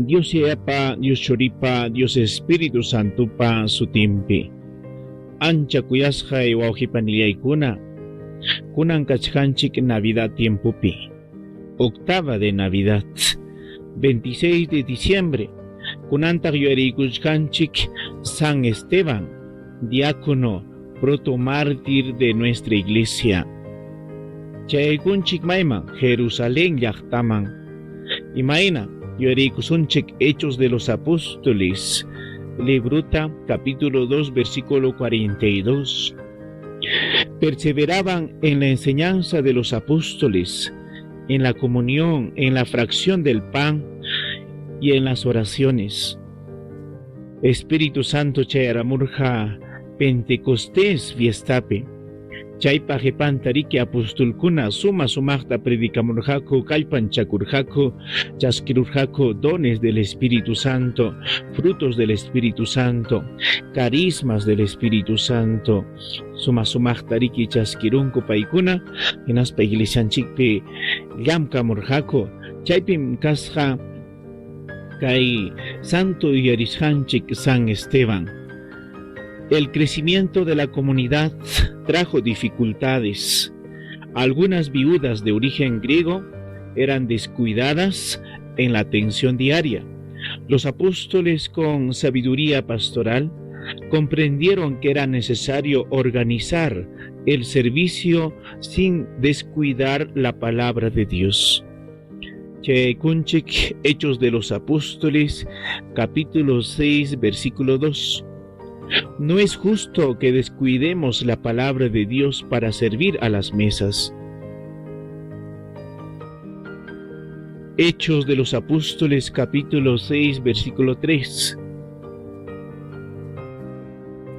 Dios Yayapa, Dios Churipa, Dios Espíritu Santopa sutinpi. Ancha kuyasqay wawqipanillaykuna, kunan kachkanchik Navidad tiempopi. Octava de Navidad, 26 de diciembre, kunantaq yuyariykuchkanchik San Esteban, diácono, protomártir de nuestra iglesia. Chayaykunchik mayman? Jerusalén llaqtaman. Imayna yuyariykusunchik Hechos de los Apóstoles librota capítulo 2 versículo 42. Perseveraban en la enseñanza de los apóstoles, en la comunión, en la fracción del pan y en las oraciones. Espíritu Santo chayaramurqa Pentecostés fiestapi. Chaypa qhipanta riki apostolkuna suma sumaqta predikamurqaku, kallpanchakurqaku, chaskirurqaku dones del Espíritu Santo, frutos del Espíritu Santo, carismas del Espíritu Santo. Suma sumaqta riki chaskirunku paykuna, hinaspa iglesianchikpi llamkamurqaku. Chaypim kasqa kay santo yuyarisqanchik San Esteban. El crecimiento de la comunidad trajo dificultades. Algunas viudas de origen griego eran descuidadas en la atención diaria. Los apóstoles con sabiduría pastoral comprendieron que era necesario organizar el servicio sin descuidar la palabra de Dios. Chayaykunchik Hechos de los Apóstoles, capítulo 6, versículo 2. No es justo que descuidemos la palabra de Dios para servir a las mesas. Hechos de los Apóstoles, capítulo 6, versículo 3.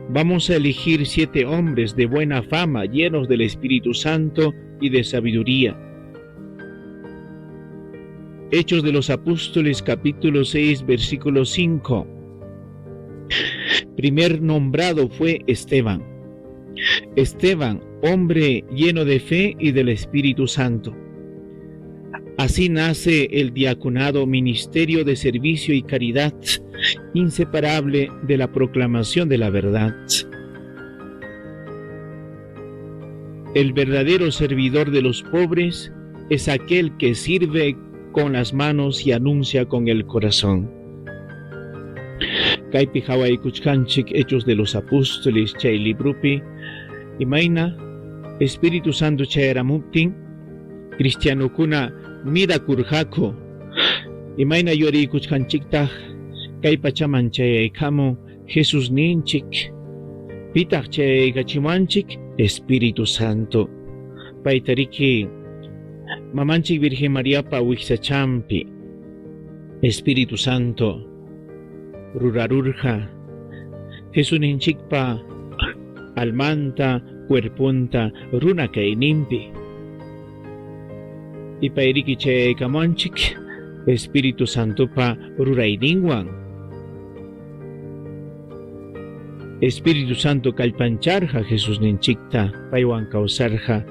Vamos a elegir 7 hombres de buena fama, llenos del Espíritu Santo y de sabiduría. Hechos de los Apóstoles, capítulo 6, versículo 5. Primer nombrado fue Esteban. Esteban, hombre lleno de fe y del Espíritu Santo. Así nace el diaconado, ministerio de servicio y caridad, inseparable de la proclamación de la verdad. El verdadero servidor de los pobres es aquel que sirve con las manos y anuncia con el corazón. Kaypi qhawaykuchkanchik Hechos de los Apóstoles chay libropi imayna Espíritu Santo chayaramuptin cristianokuna mirakurqaku. Imayna yuyariykuchkanchiktaq kay pachaman chayaykamun Jesusninchik. Pitaq chayaykachiwanchik? Espíritu Santo. Payta riki mamanchik Virgen Mariapa wiksachanpi Espíritu Santo rurarurqa Jesusninchikpa almanta, cuerponta runa kayninpi. Y payriki chayaykamuwanchik Espíritu Santopa rurayninwan. Espíritu Santo kallpancharqa Jesusninchikta, paywan kawsarqa.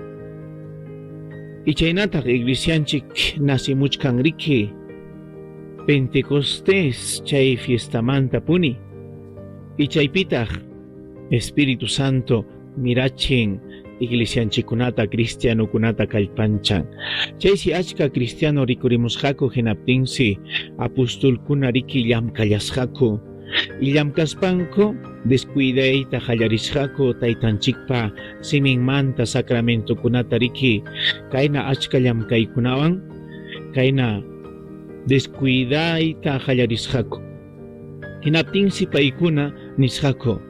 Y chaynataq iglesianchik nacimuchkan riki Pentecostés chay fiestamanta puni. Y chaypitaq Espíritu Santo mirachin iglesianchikkunata, cristianokunata kallpanchan. Chaysi achka cristiano rikurimusqaku hinaptinsi apostolkuna riki llamkallasqaku. Y llamkaspanku descuidayta qallarisqaku taytanchikpa siminmanta sacramentokunata riki kayna achka llamkaykunawan kayna descuidayta qallarisqaku. Hinaptinsi paykuna nisqaku,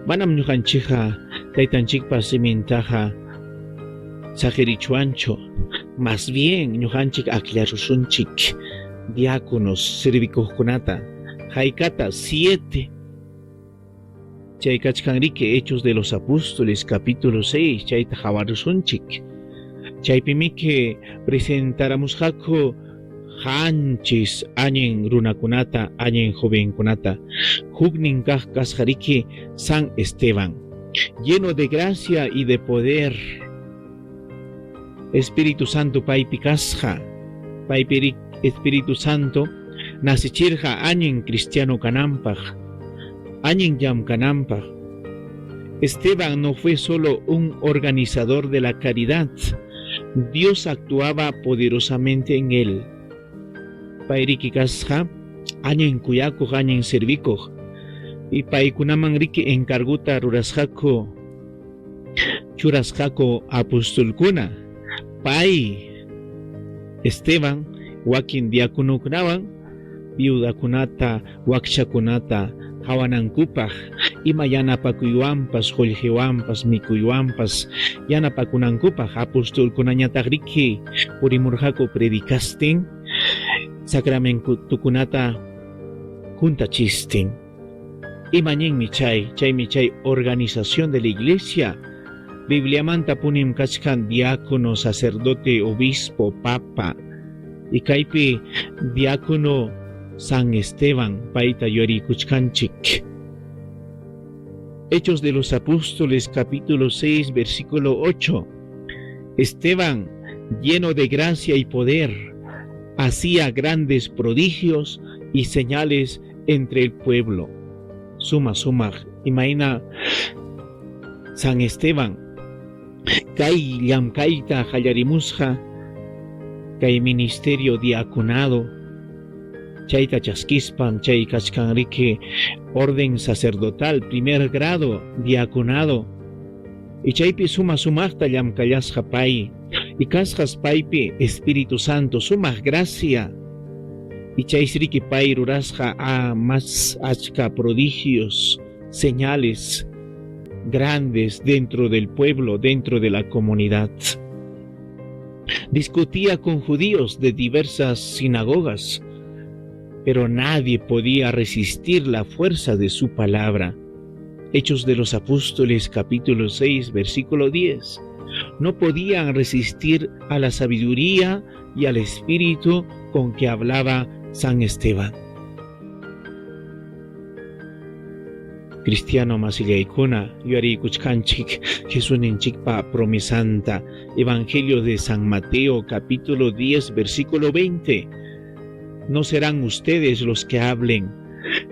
Manam ñuqanchikqa taytanchikpa simintaqa saqirichwanchu, mas bien ñuqanchik akllarusunchik diáconos servikuqkunata, haykata? 7. Chay kachkanriki Hechos de los Apóstoles capítulo 6, chayta qhawarusunchik. Chaypimiki presentaramusqaku qanchis allin runakunata, allin jovenkunata. Huknin kaq kasqariki San Esteban, lleno de gracia y de poder. Espíritu Santo paypi kasqa. Paypi Espíritu Santo nacichirqa allin cristiano kananpaq, allin llamkananpaq. Esteban no fue solo un organizador de la caridad, Dios actuaba poderosamente en él. Payriki kasqa allin kuyakuq, allin servikuq. Y paykunaman riki encarguta rurasqaku, churasqaku apostolkuna. Pay, Esteban, wakin diaconokunawan viudakunata, wakchakunata qawanankupaq, ima yanapakuywanpas, qullqiwanpas, mikuywanpas yanapakunankupaq. Apostolkunañataq riki purimurqaku predicastin, sacramentokunata juntachistin. Ima ñinmi chay? Chaymi chay organización de la iglesia. Bibliamanta punim kachkan diácono, sacerdote, obispo, papa. Y kaypi diácono San Esteban payta yuyarikuchkanchik. Hechos de los Apóstoles capítulo 6 versículo 8. Esteban, lleno de gracia y poder, hacía grandes prodigios y señales entre el pueblo. Suma sumaq imayna San Esteban kay llamkayta qallarimusqa kay ministerio diaconado chayta chaskispan chay kachkan riki orden sacerdotal primer grado diaconado y chaypi suma sumaqta llamkallasqa pay y kasqas paypi Espíritu Santo sumaq gracia y chaysi riki pay rurasqa a más achka prodigios, señales grandes dentro del pueblo, dentro de la comunidad. Discutía con judíos de diversas sinagogas, pero nadie podía resistir la fuerza de su palabra. Hechos de los Apóstoles capítulo 6 versículo 10. No podían resistir a la sabiduría y al espíritu con que hablaba San Esteban. Cristiano masillaykuna yuyariykuchkanchik Jesusninchikpa promesanta. Evangelio de San Mateo capítulo 10 versículo 20. No serán ustedes los que hablen,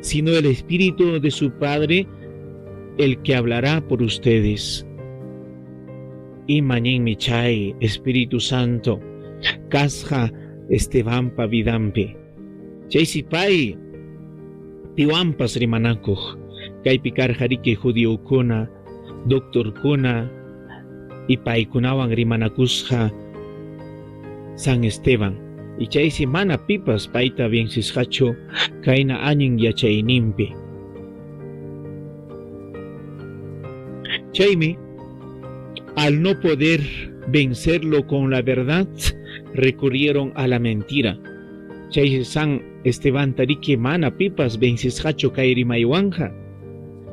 sino el Espíritu de su Padre el que hablará por ustedes. Ima ñinmi chay Espíritu Santo kasqa Estebanpa vidanpi. Chaysi pay piwanpas rimanakuq. Kaypi karqa riki judiokuna, doctorkuna y paykunawan rimanakusqa San Esteban. Y chaysi mana pipas payta vencisqachu kayna allin yachayninpi. Chaymi al no poder vencerlo con la verdad, recurrieron a la mentira. Chaysi San Estebanta riki mana pipas vencisqachu kay rimaywanja.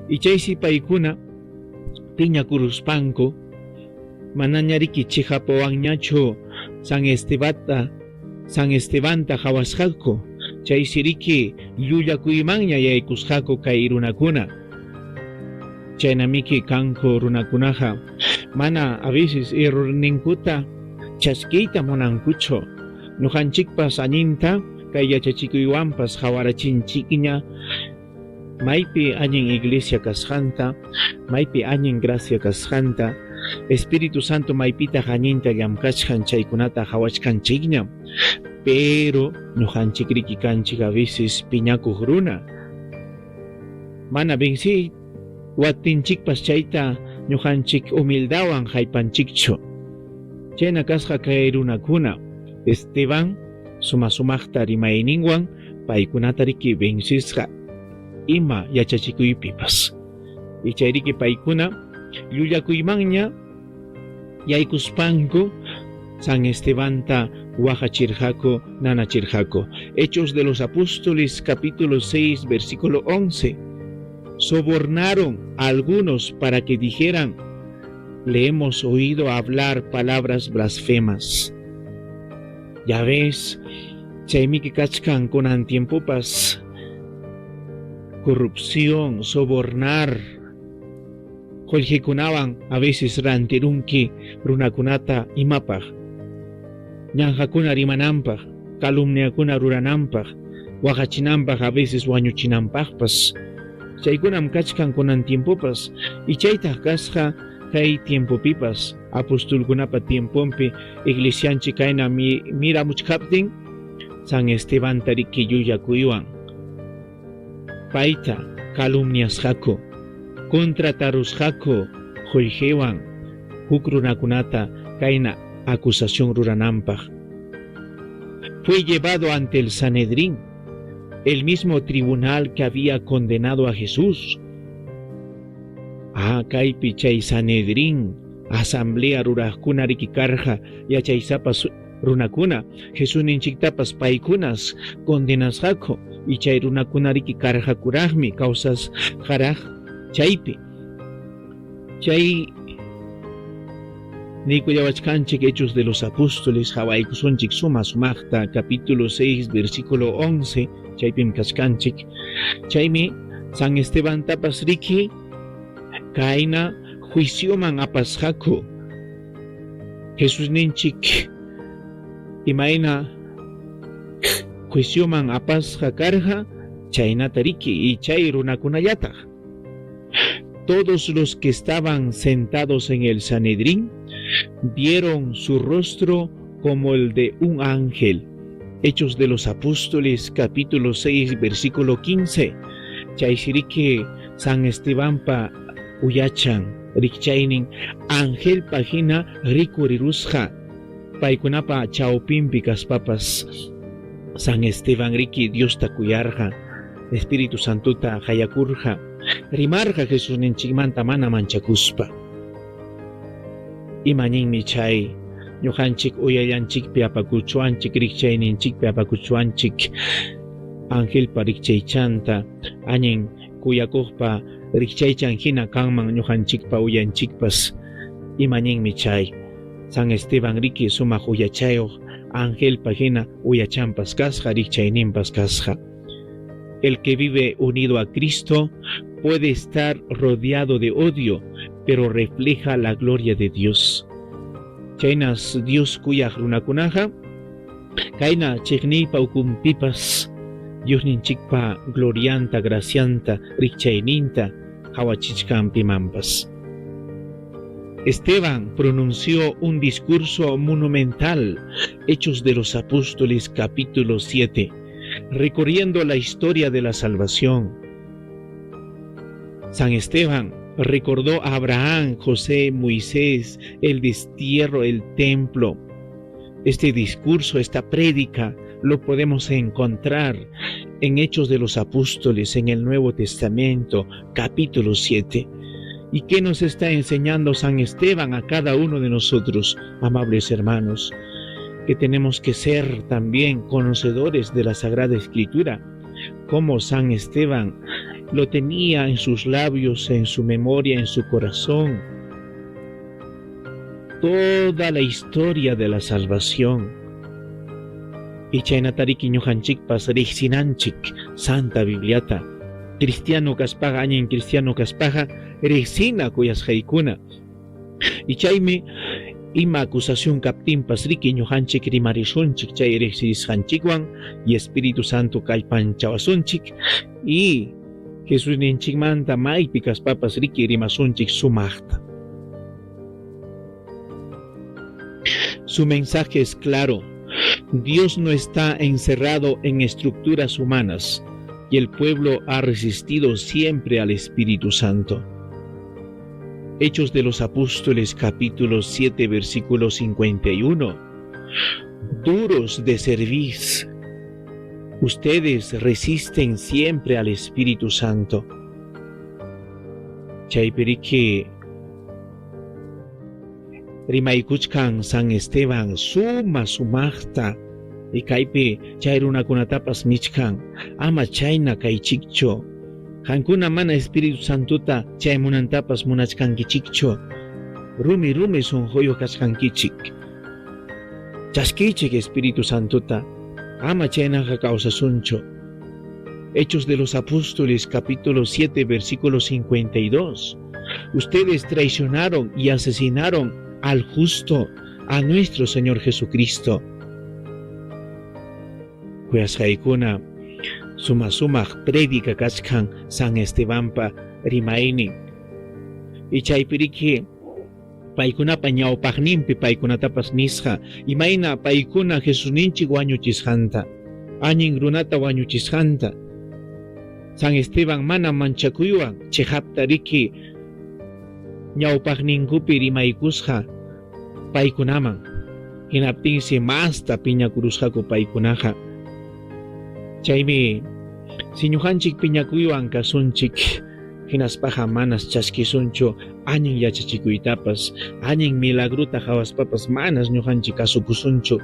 Y chaysi paykuna piñakuruspanku manaña riki chiqapawanñachu San Estebata San Estebanta qhawasqaku. Chaysi riki llullakuymanña yaykusqaku kay runakuna. Chaynamiki kanku runakunaqa mana a veces errorninkuta chaskiyta munankuchu. Ñuqanchikpas allinta kay yachachikuywanpas qawarachinchikña maypi allin iglesia kasqanta, maypi allin gracia kasqanta, Espíritu Santo maypitaq allinta llamkachkan chaykunata qawachkanchikña. Pero ñuqanchik riki kanchik a veces piñakuq runa. Mana vencí watinchikpas chayta ñuqanchik humildawan haypanchikchu. Chayna kasqa kay runakuna Esteban suma sumaqta rimayninwan paykunata riki vencisqa ima yachachikuypipas. Y chay riki paykuna llullakuymanña yaykuspanku San Estebanta waqachirqaku, nanachirqaku. Hechos de los Apóstoles capítulo 6 versículo 11. Sobornaron a algunos para que dijeran: le hemos oído hablar palabras blasfemas. Ya ves, chaymiki kachkan kunan tiempopas corrupción, sobornar, qullqikunawan a veces rantirunki runakunata imapaq, ñanqakuna rimananpaq, calumniakuna rurananpaq. Waqachinanpaq a veces wañuchinanpaqpas. Chaykunam kachkan kunan tiempopas y chaytaq kasqa kay tiempopipas apostolkunapa tiemponpi iglesianchik kayna miramuchkaptin San Estebanta riki llullakuywan payta calumniasqaku, contratarusqaku qullqiwan huk runakunata kayna acusación rurananpaq. Fue llevado ante el Sanedrín, el mismo tribunal que había condenado a Jesús. Ah, kaypi chay Sanedrín, asamblea ruraqkuna riki karqa yachaysapa runakuna, Jesusninchiktapas paykunas condenasqaku y chay runakuna riki karqakuraqmi kawsasqaraq chaypi. Chay niykullawachkanchik Hechos de los Apóstoles hawaykusunchik suma sumaqta capítulo 6 versículo 11 chaypim kachkanchik. Chaymi San Estebantapas riki kayna juicioman apasqaku. Jesusninchik imayna juicioman apasqa karqa chaynata riki y chay runakunallataq. Todos los que estaban sentados en el Sanedrín vieron su rostro como el de un ángel. Hechos de los Apóstoles, capítulo 6, versículo 15. Chaysiriki San Estebanpa uyachan, rikchaynin angelpa hina rikurirusqa. Paykunapa chawpinpi kaspapas San Esteban riki Diosta kuyarqa, Espíritu Santota qayakurqa, rimarqa Jesusninchikmanta mana manchakuspa. Ima ninmi chay ñuqanchik uyallanchikpi apakuchwanchik, rikchayninchikpi apakuchwanchik angelpa rikchaychanta, allin kuyakuqpa rikchaychan hina kanman ñuqanchikpa uyanchikpas. Ima ninmi chay San Esteban riki sumaq uyachayuq angelpa hina uyachanpas kasqa, rikchayninpas kasqa. El que vive unido a Cristo puede estar rodeado de odio, pero refleja la gloria de Dios. Chaynas Dios kuyaq runakunaqa kayna chiqniypa ukunpipas Diosninchikpa glorianta, gracianta, rikchayninta qawachichkan pimanpas. Esteban pronunció un discurso monumental, Hechos de los Apóstoles capítulo 7, recorriendo la historia de la salvación. San Esteban recordó a Abraham, José, Moisés, el destierro, el templo. Este discurso, esta prédica, lo podemos encontrar en Hechos de los Apóstoles, en el Nuevo Testamento, capítulo 7. ¿Y qué nos está enseñando San Esteban a cada uno de nosotros, amables hermanos? Que tenemos que ser también conocedores de la Sagrada Escritura, como San Esteban lo tenía en sus labios, en su memoria, en su corazón. Toda la historia de la salvación. Y chaynatariki ñuqanchikpas riqsinanchik Santa Bibliata. Cristiano kaspaqa, allin cristiano kaspaqa, riqsina kuyasqaykuna. Y chaymi ima acusación kaptinpas riki ñuqanchik rimarisunchik chay riqsisqanchikwan y Espíritu Santo kallpanchawasunchik y Jesusninchikmanta maypi kaspapas riki rimasunchik sumaqta. Su mensaje es claro. Dios no está encerrado en estructuras humanas y el pueblo ha resistido siempre al Espíritu Santo. Hechos de los Apóstoles capítulo 7 versículo 51. Duros de cerviz, ustedes resisten siempre al Espíritu Santo. Chaypiriki rimaykuchkan San Esteban suma sumaqta y kaypi chay runakunatapas nichkan ama chayna kaychikchu, qankuna mana Espíritu Santota chay munantapas munachkankichikchu, rumi rumi sunquyuq kachkankichik. Chaskiychik Espíritu Santota, ama chaynaqa kawsasunchu. Hechos de los Apóstoles capítulo 7 versículo 52. Ustedes traicionaron y asesinaron al justo, a nuestro Señor Jesucristo. Kuyasqaykuna, Suma-sumaq predica kachkan San Estebanpa rimaynin. Y chaypiriki paykunapa ñawpaqninpi paykunatapas nisqa imayna paykuna Jesusninchik wañuchisqanta, allin runata wañuchisqanta. San Esteban mana manchakuywan cheqapta riki ñawpaqninkupi rimaykusqa paykunaman. Hinaptinsi masta piñakurusqaku paykunaqa. Chaymi si ñuqanchik piñakuywan kasunchik, hinaspaqa manas chaskisunchu allin yachachikuytapas, allin milagrota qawaspapas manas ñuqanchik kasukusunchu.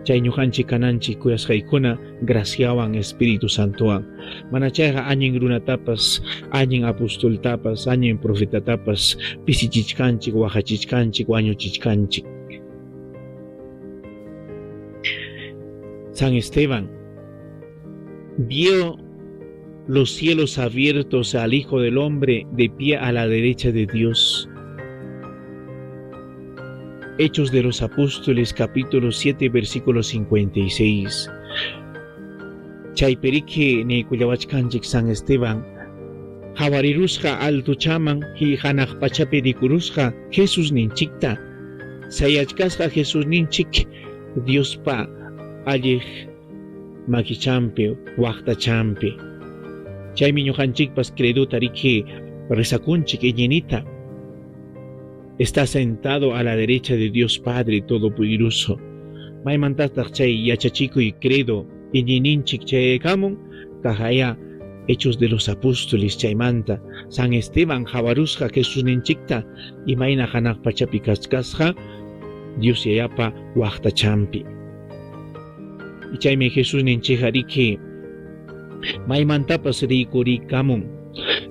Chay ñuqanchik kananchik kuyasqaykuna graciawan Espíritu Santowan. Mana chayqa allin runatapas, allin apostoltapas, allin profetatapas pisichichkanchik, waqachichkanchik, wañuchichkanchik. San Esteban vio los cielos abiertos al Hijo del Hombre de pie a la derecha de Dios. Hechos de los Apóstoles capítulo 7 versículo 56. Chaypiriki niykullawachkanchik San Esteban hawarirusqa altochaman hi hanaq pachapi rikurusqa Jesusninchikta sayachkasqa Jesusninchik Diospa alliq makichanpi waqtachanpi. Chaymi ñuqanchikpas credota riki rezakunchik iñinita. Está sentado a la derecha de Dios Padre Todopoderoso. Maymantataq chay yachachikuy credo iñininchik chayaykamun? Kaqaya Hechos de los Apóstoles chaymanta San Esteban hawarusqa Jesusninchikta imayna hanaq pachapi kachkasqa Dios Yayapa waqtachanpi. Chaymi Jesusninchikqa riki maymantapas rikurikamun.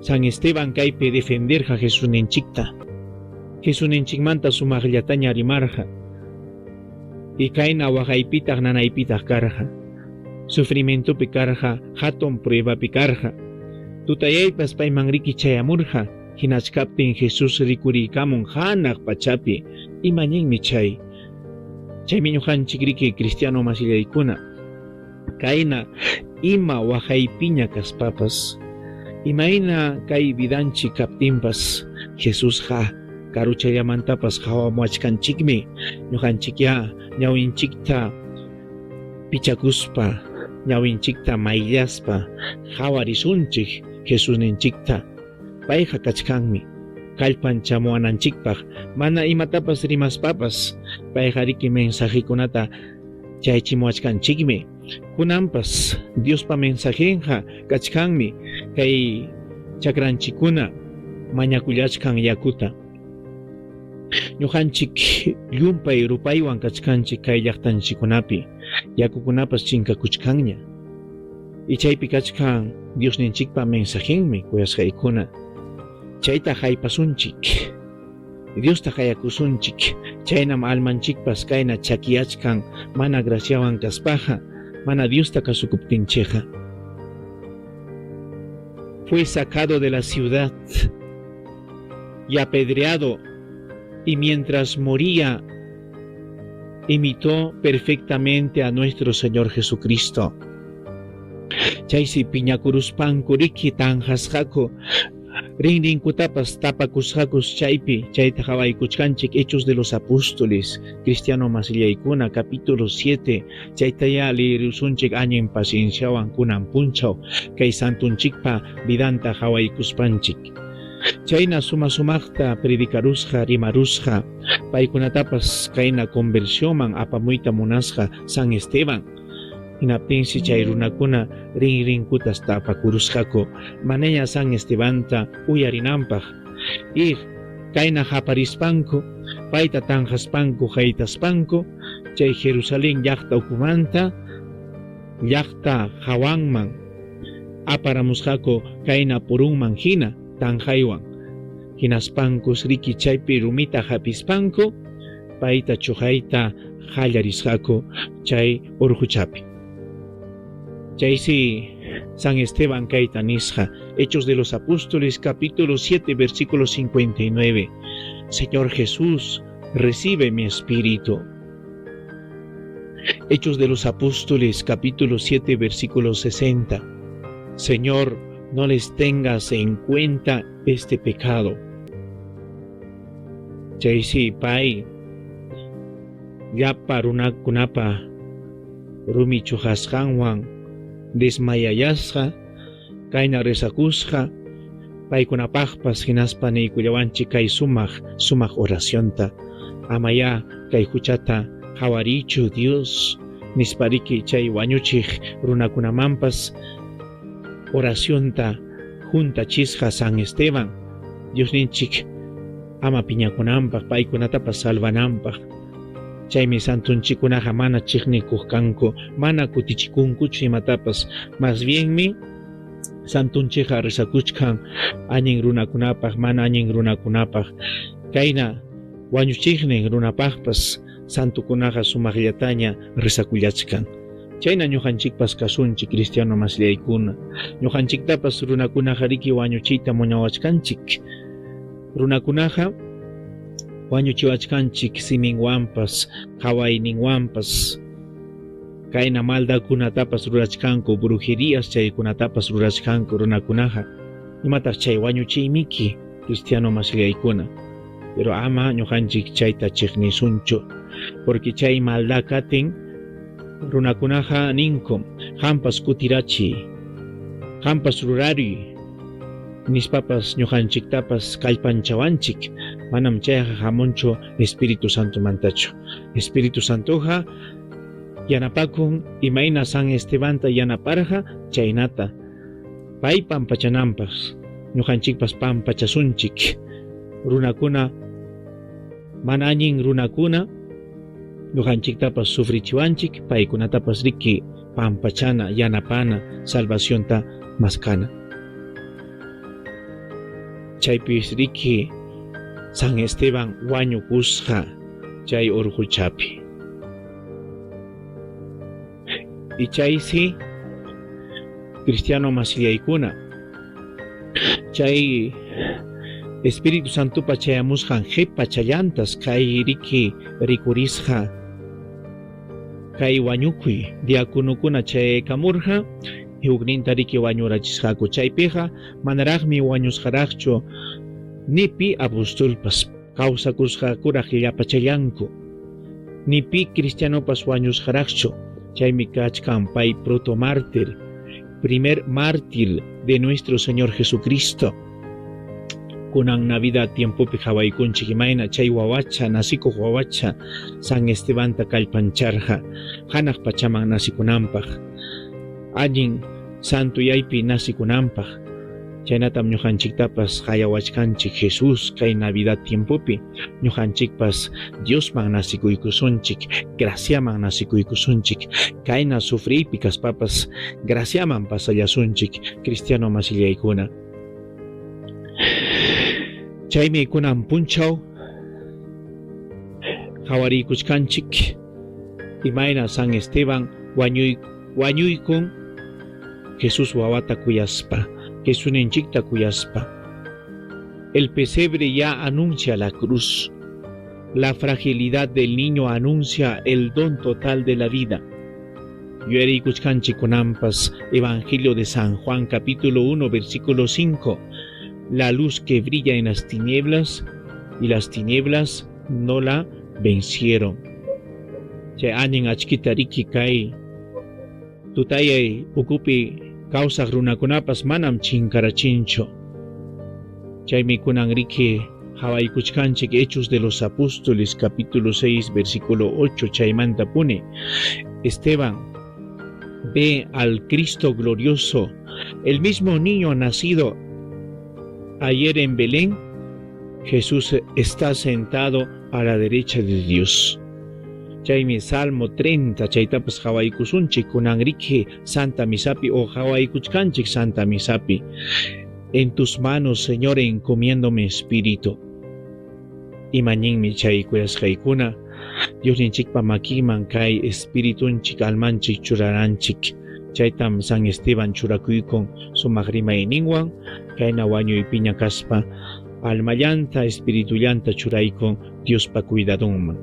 San Esteban kaypi defenderqa Jesusninchikta. Jesusninchikmanta sumaqllataña rimarqa. Y kayna waqaypitaq nanaypitaq karqa. Sufrimientopi karqa, hatun pruebapi karqa. Tutayaypas payman riki chayamurqa, hinachkaptin Jesús rikuriykamun hanaq pachapi. Imaninmi chay? Chaymi ñuqanchik riki cristiano masillaykuna, kayna ima waqaypiña kaspapas, imayna kay vidanchik kaptinpas, Jesusqa karuchallamantapas qawamuwachkanchikmi. Ñuqanchikyá ñawinchikta pichakuspa, ñawinchikta mayllaspa qawarisunchik Jesusninchikta. Payqa kachkanmi kallpanchamuwananchikpaq, mana imatapas rimaspapas payqa riki mensajekunata chaychimuwachkanchikmi. Kunanpas Diospa mensajenqa kachkanmi kay chakranchikkuna mañakullachkan yakuta. Ñuqanchik llumpay rupaywan kachkanchik kay llaqtanchikkunapi, yakukunapas chinkakuchkanña. Y chaypi kachkan Diosninchikpa mensajenmi, kuyasqaykuna. Chayta haypasunchik. Diosta qayakusunchik. Chaynam almanchikpas kayna chakiyachkan mana graciawan kaspaqa, mana Diosta kasukuptinchikqa. Fue sacado de la ciudad y apedreado, y mientras moría, imitó perfectamente a nuestro Señor Jesucristo. Chaysi piñakuruspanku riki tanqasqaku, rinrinkutapas tapakusqakus chaypi, chayta qawaykuchkanchik Hechos de los Apóstoles, cristiano masillaykuna, capítulo 7, chaytayá leerusunchik allin pacienciawan kunan punchaw, kay santunchikpa vidanta qawaykuspanchik. Chayna suma-sumaqta predicarusqa, rimarusqa, paykunatapas kayna conversionman apamuyta munasqa San Esteban. Hinaptinsi chay runakuna rinrinkutas tapakurusqaku manaña San Estebanta uyarinanpaq. Y kayna qaparispanku, payta tanqaspanku haytaspanku, chay Jerusalén llaqta ukumanta llaqta hawanman aparamusqaku kayna purunman hina tanqaywan. Hinaspankus riki chaypi rumita hapispanku payta chuqayta qallarisqaku chay urquchapi. Chaysi San Esteban kayta nisqa, Hechos de los Apóstoles capítulo 7 versículo 59, Señor Jesús, recibe mi espíritu. Hechos de los Apóstoles, capítulo 7, versículo 60. Señor, no les tengas en cuenta este pecado. Chaysi pay llapa runakunapa rumi chuqasqanwan desmayayasqa, kayna rezakusqa, paykunapaqpas hinaspa niykullawanchik kay sumaq sumaq oracionta, amayá kay huchata qawariychu Dios nispariki chay wañuchiq runakunamanpas oracionta huntachisqa San Esteban, Diosninchik ama piñakunanpaq, paykunatapas salvananpaq. Chaymi santonchikkunaqa mana chiqnikuq kanku, mana kutichikunkuchu imatapas, más bienmi santonchikqa rezakuchkan allin runakunapaq, mana allin runakunapaq. Kayna wañuchiqnin runapaqpas santokunaqa sumaqllataña rezakullachkan. Chayna ñuqanchikpas kasunchik, cristiano masillaykuna. Ñuqanchiktapas runakunaqa riki wañuchiyta munawachkanchik. Runakunaqa wañuchiwachkanchik siminwanpas, qawayninwanpas. Kayna maldakunatapas rurachkanku, brujerías chaykunatapas rurachkanku runakunaqa. Imataq chay wañuchiymiki, cristiano masillaykuna? Pero ama ñuqanchik chayta chiqnisunchu, porque chay maldad katin runakunaqa ninku, qampas kutirachiy, qampas ruraruy nispapas ñuqanchiktapas kallpanchawanchik. Manam chayqa hamunchu Espíritu Santomantachu. Espíritu Santoqa yanapakun imayna San Estebanta yanaparqa chaynata, pay pampachananpaq ñuqanchikpas pampachasunchik. Runakuna, mana allin runakuna ñuqanchiktapas sufrichiwanchik, paykunatapas riki pampachana, yanapana, salvacionta maskana. Chaypis riki San Esteban wañukusqa chay urquchapi. Y chaysi cristiano masillaykuna, chay Espíritu Santopa chayamusqan qhipachallantas kay riki rikurisqa kay wañukuy diaconokuna chayaykamurqa, hukninta riki wañurachisqaku. Chaypiqa manaraqmi wañusqaraqchu ni pi apostolpas, kawsakusqakuraq llapachallanku, ni pi cristianopas wañusqaraqchu. Chaymi kachkan pay protomártir, primer mártir de nuestro Señor Jesucristo. Kunan Navidad tiempopi qhawaykunchik imayna chay wawacha, nasikuq wawacha San Estebanta kallpancharqa hanaq pachaman nasikunanpaq, allin santuyaypi nasikunanpaq. Chaynatam ñuqanchiktapas qayawachkanchik Jesús kay Navidad tiempopi, ñuqanchikpas Diosman nasikuykusunchik, graciaman nasikuykusunchik, kayna sufriypi kaspapas graciaman pasallasunchik, cristiano masillaykuna. Chaymi kunan punchaw qawariykuchkanchik imayna San Esteban wañuykun Jesús wawata kuyaspa, Jesusninchikta kuyaspa. El pesebre ya anuncia la cruz. La fragilidad del niño anuncia el don total de la vida. Yuyariykuchkanchik kunanpas Evangelio de San Juan capítulo 1 versículo 5. La luz que brilla en las tinieblas y las tinieblas no la vencieron. Chay allin achkita riki kay tutayay ukupi kawsaq runakunapas manam chinkarachinchu. Chaymi kunan riki qhawaykuchkanchik Hechos de los Apóstoles capítulo 6 versículo 8 chaymanta puni. Esteban ve al Cristo glorioso, el mismo niño nacido ayer en Belén. Jesús está sentado a la derecha de Dios. Chaymi Salmo 30 chaytapas qhawaykusunchik kunan riki Santa Misapi o qhawaykuchkanchik Santa Misapi. En tus manos, Señor, encomiendo mi espíritu. Imaninmi chay kuyasqaykuna, Diosninchikpa makinman kay espiritunchik almanchik churaranchik. Chaytam San Esteban churakuykun sumaq rimayninwan, kayna wañuypiña kaspa almallanta espiritullanta churaykun Diospa cuidadunman.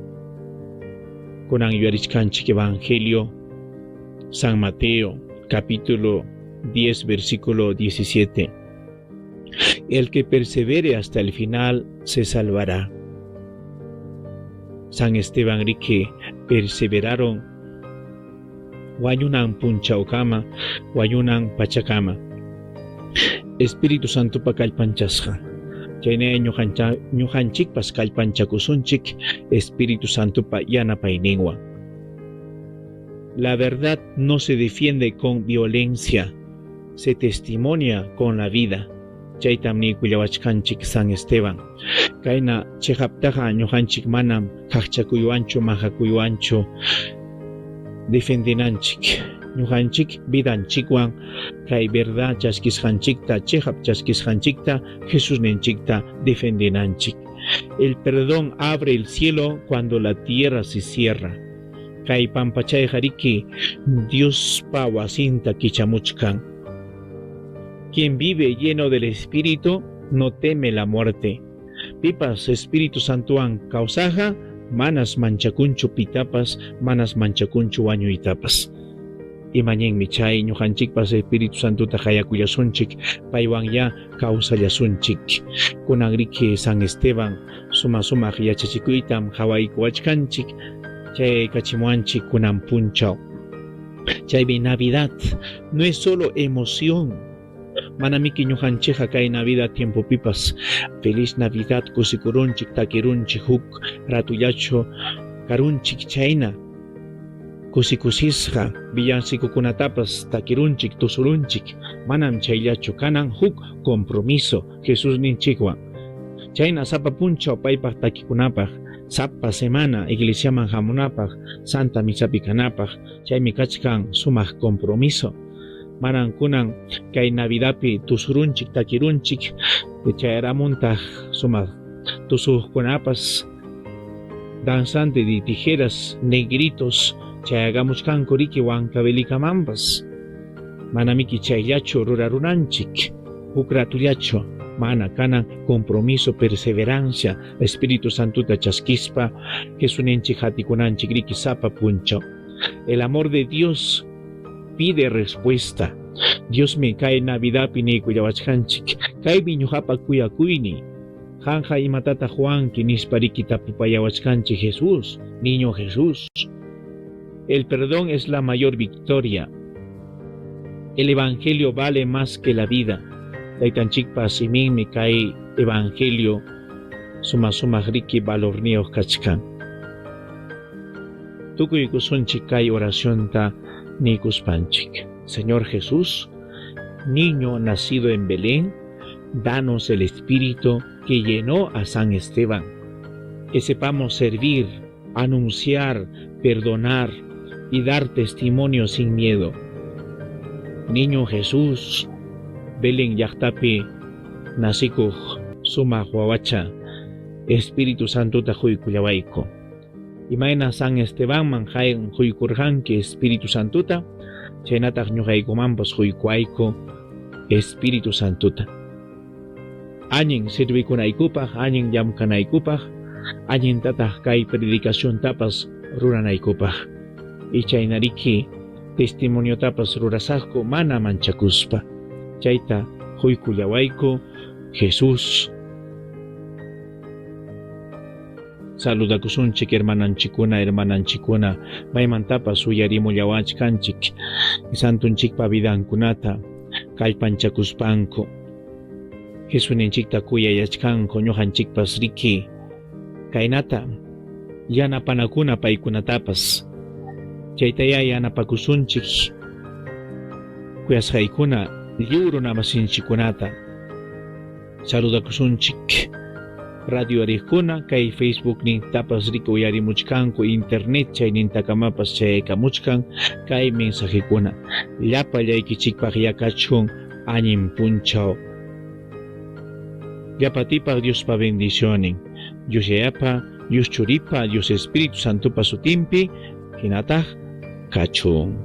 Kunan yuyarichkanchik Evangelio San Mateo, capítulo 10, versículo 17. El que persevere hasta el final se salvará. San Esteban riki perseveraron wañunan punchawkama, wañunan pachakama. Espíritu Santopa kallpanchasqa. Chaynaya ñuqanchikpas kallpanchakusunchik Espíritu Santopa yanapayninwan. La verdad no se defiende con violencia, se testimonia con la vida. Chaytam niykullawachkanchik San Esteban. Kayna chiqaptaqa ñuqanchik manam qaqchakuywanchu maqakuywanchu defendenanchik. Ñuqanchik vidanchikwan kay verdad chaskisqanchikta, chiqap chaskisqanchikta, Jesusninchikta defendenanchik. El perdón abre el cielo cuando la tierra se cierra. Kay pampachayqa riki Diospa wasinta kichamuchkan. Quien vive lleno del Espíritu no teme la muerte. Pipas Espíritu Santowan kawsaqqa manas manchakunchu pitapas, manas manchakunchu wañuytapas. Imañinmi chay ñuqanchikpas Espíritu Santota qayakullasunchik, paywanyá kawsallasunchik. Kunan riki San Esteban suma sumaq yachachikuytam qawaykuwachkanchik, chayaykachimuwanchik kunan punchaw. Chaymi Navidad no es solo emoción. Manamiki ñuqanchikqa kay Navidad tiempopipas feliz Navidad kusikurunchik, takirunchik, huk ratullachu karunchik chayna kusikusisqa villancikokunatapas takirunchik, tusurunchik. Manam chayllachu kanan huk compromiso Jesusninchikwan. Chayna sapa punchaw paypaq takikunapaq, sapa semana iglesiaman hamunapaq, santa misapi kanapaq, chaymi kachkan sumaq compromiso. Manan kunan kay Navidadpi tusurunchik, takirunchik, chayaramuntaq sumaq tusuqkunapas danzante de tijeras, negritos, chayagamuchkanku riki Huancavelicamanpas. Manamiki chayllachu rurarunanchik, huk ratullachu, mana kanan compromiso, perseverancia, Espíritu Santota chaskispa, Jesusninchik hatikunanchik riki sapa punchaw. El amor de Dios pide respuesta. Diosmi kay Navidadpi niykullawachkanchik, kaymi ñuqapa kuyakuyniy. Qamqa imatataq ruwanki nispa riki tapupayawachkanchik Jesús, niño Jesús. El perdón es la mayor victoria. El evangelio vale más que la vida. Taytanchikpa siminmi kay evangelio suma sumaq riki valorniyuq kachkan. Tukuykusunchik kay oracionta niykuspanchik. Señor Jesús, niño nacido en Belén, danos el espíritu que llenó a San Esteban, que sepamos servir, anunciar, perdonar y dar testimonio sin miedo. Niño Jesús, Belén llaqtapi nasikuq sumaq wawacha, Espíritu Santota quykullawayku. Imayna San Estebanman quykurqanki Espíritu Santota, chaynataq ñuqaykumanpas quykuwayku Espíritu Santota. Allin servikunaykupaq, allin llamkanaykupaq, allintataq kay predicaciontapas ruranaykupaq. Y chaynariki testimoniotapas rurasaqku mana manchakuspa. Chayta quykullawayku Jesús. Saludakusunchik hermananchikkuna, hermananchikkuna, maymantapas uyarimullawachkanchik santunchikpa vidankunata kallpanchakuspanku. Jesusninchikta kuyayachkanku ñuqanchikpas riki kaynata yanapanakuna paykunatapas. Chaytayá yanapakusunchik kuyasqaykuna lliw runamasinchikkunata. Saludakusunchik radio ariqkuna kay Facebook nintapas riki uyarimuchkanku internet chaynintakamapas chayaykamuchkan kay mensajekuna. Llapallaykichikpaq yakachun allin punchaw. Llapatipaq Diospa bendicionin. Dios Yayapa, Dios Churipa, Dios Espíritu Santopa sutinpi hinataq kachun.